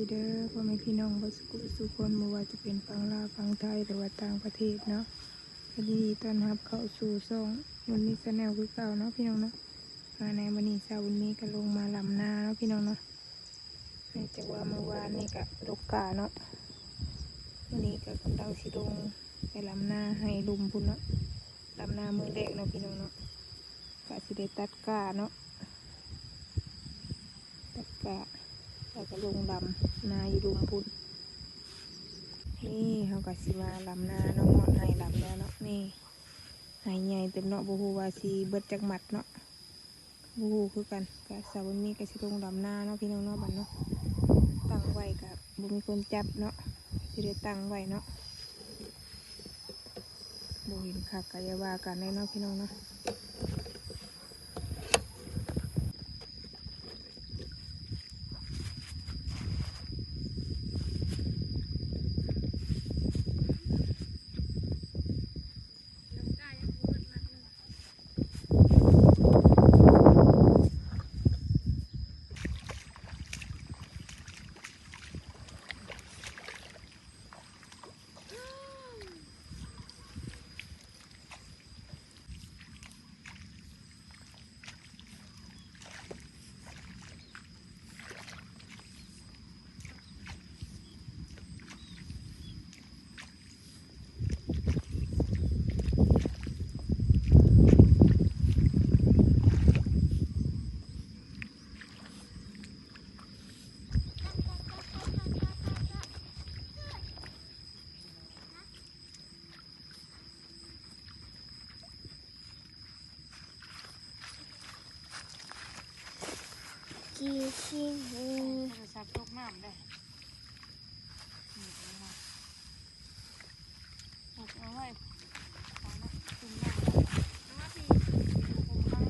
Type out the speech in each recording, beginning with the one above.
ເດີ ພໍ່ແມ່ພີ່ນ້ອງເບິດສຸຂູສຸຄົນ ບໍ່ວ່າຈະເປັນຝັ່ງລາວ ຝັ່ງໄທ ຫຼືວ່າຕ່າງປະເທດເນາະ, ຍິນດີຕ້ອນຮັບເຂົ້າສູ່ຊ່ອງບຸນມີແຊນແນວຄືເກົ່າເນາະ ພີ່ນ້ອງເນາະ. ມາໃນມື້ນີ້ ສາວບຸນມີກໍລົງມາລຳນາເນາະ ພີ່ນ້ອງເນາະ. ເນື່ອງຈາກວ່າມື້ວານນີ້ກໍຕົກກ້າເນາະ, ມື້ນີ້ກໍກຳລັງຊິລົງໄປລຳນາໃຫ້ລຸ່ມພຸ້ນເນາະ, ລຳນາມື້ແລກເນາະ ພີ່ນ້ອງເນາະ. ກະຊິໄດ້ຕັດກ້າເນາະ, ຕັດກ້າ ແລ້ວກໍລົງລຳນາຢູ່ລຸ່ມພຸ້ນ. ນີ້ເຮົາກໍຊິມາລຳນາເນາະ, ຮອດໄຮ່ລຳແລ້ວເນາະ. ນີ້ໄຮ່ໃຫຍ່ເຕີບເນາະ, ບໍ່ຮູ້ວ່າຊິເບິດຈັກມັດເນາະ, ບໍ່ຮູ້ຄືກັນ. ກະສາວບຸນມີກໍຊິລົງລຳນາເນາະ ພີ່ນ້ອງເນາະ, ບັດເນາະ. ຕັ້ງໄວ້ກໍບໍ່ມີຄົນຈັບເນາະ, ຊິໄດ້ຕັ້ງໄວ້ເນາະ. ບໍ່ເຫັນຄັກກໍຢ່າວ່າກັນເດີເນາະ ພີ່ນ້ອງເນາະ. ກີນຊິ ໂທລະສັບຕົກນ້ຳເດ້. ເອົາໄວ້ ເອົາໄວ້ ຄຸມໄວ້ ຄຸມໄວ້.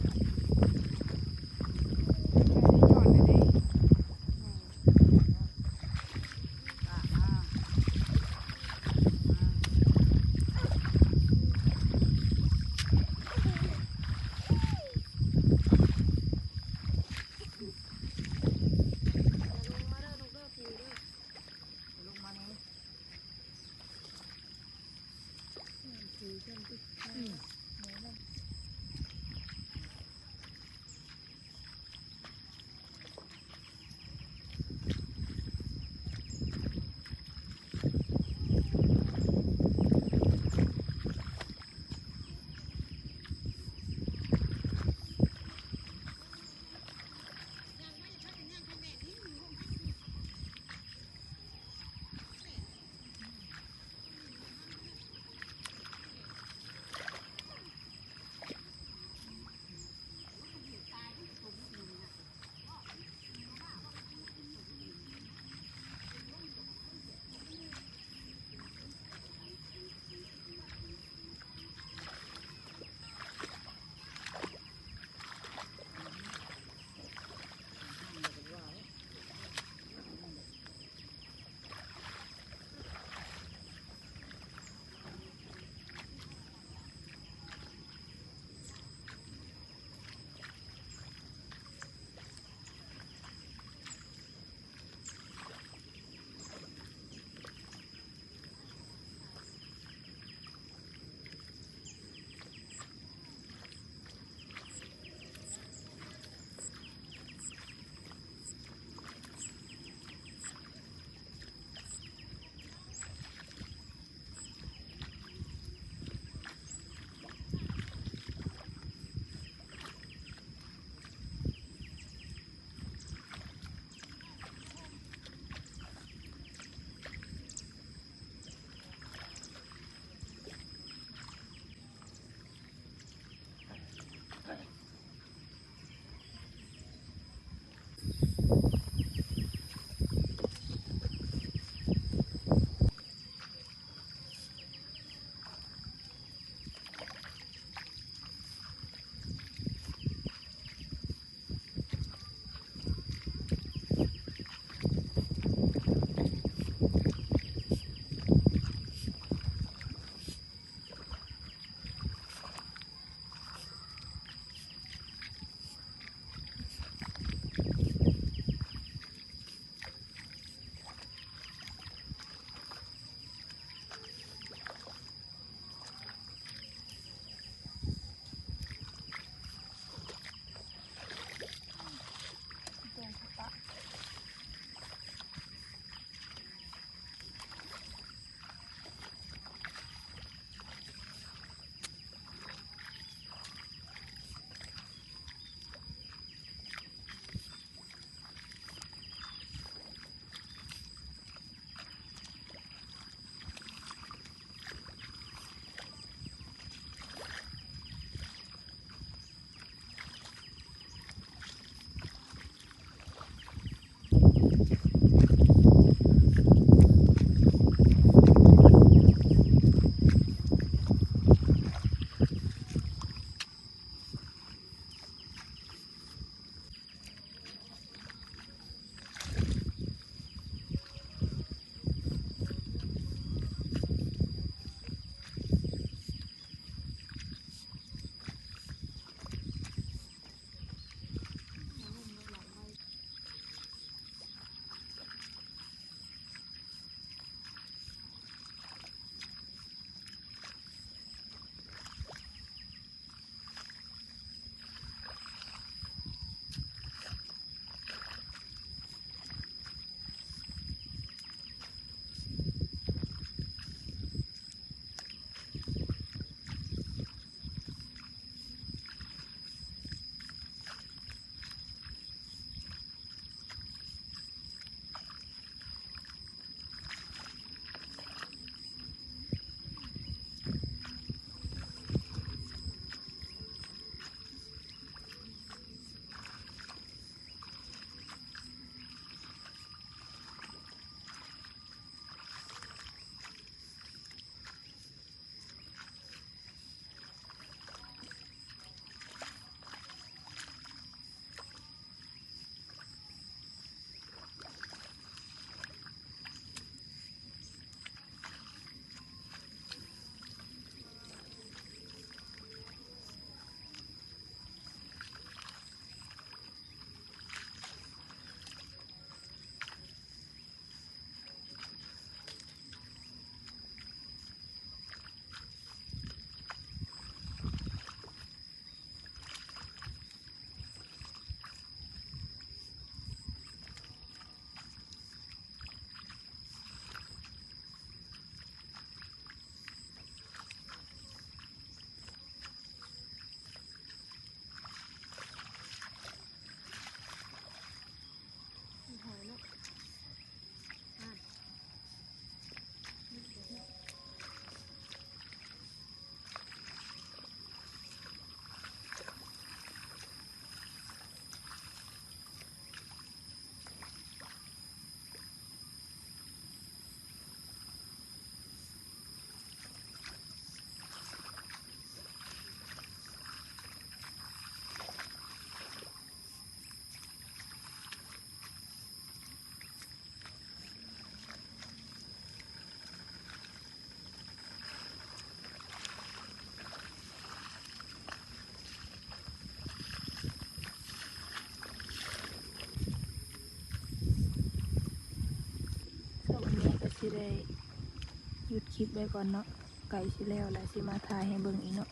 ຄລິບໄວ້ກ່ອນເນາະ ໃກ້ຊິແລ້ວແລ້ວ ຊິມາຖ່າຍໃຫ້ເບິ່ງອີກເນາະ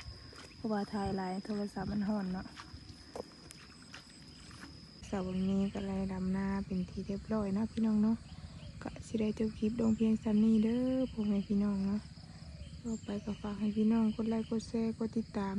ເພາະວ່າຖ່າຍຫຼາຍໂທລະສັບມັນຮ້ອນເນາະ. ສາວບຸນມີກໍໄດ້ດຳນາເປັນທີ່ຮຽບຮ້ອຍເນາະພີ່ນ້ອງເນາະ. ກໍຊິໄດ້ຈົບຄລິບລົງພຽງສ່ຳນີ້ເດີພໍ່ແມ່ພີ່ນ້ອງເນາະ. ຕໍ່ໄປກໍຝາກໃຫ້ພີ່ນ້ອງກົດໄລກ໌ ກົດແຊ ກົດຕິດຕາມ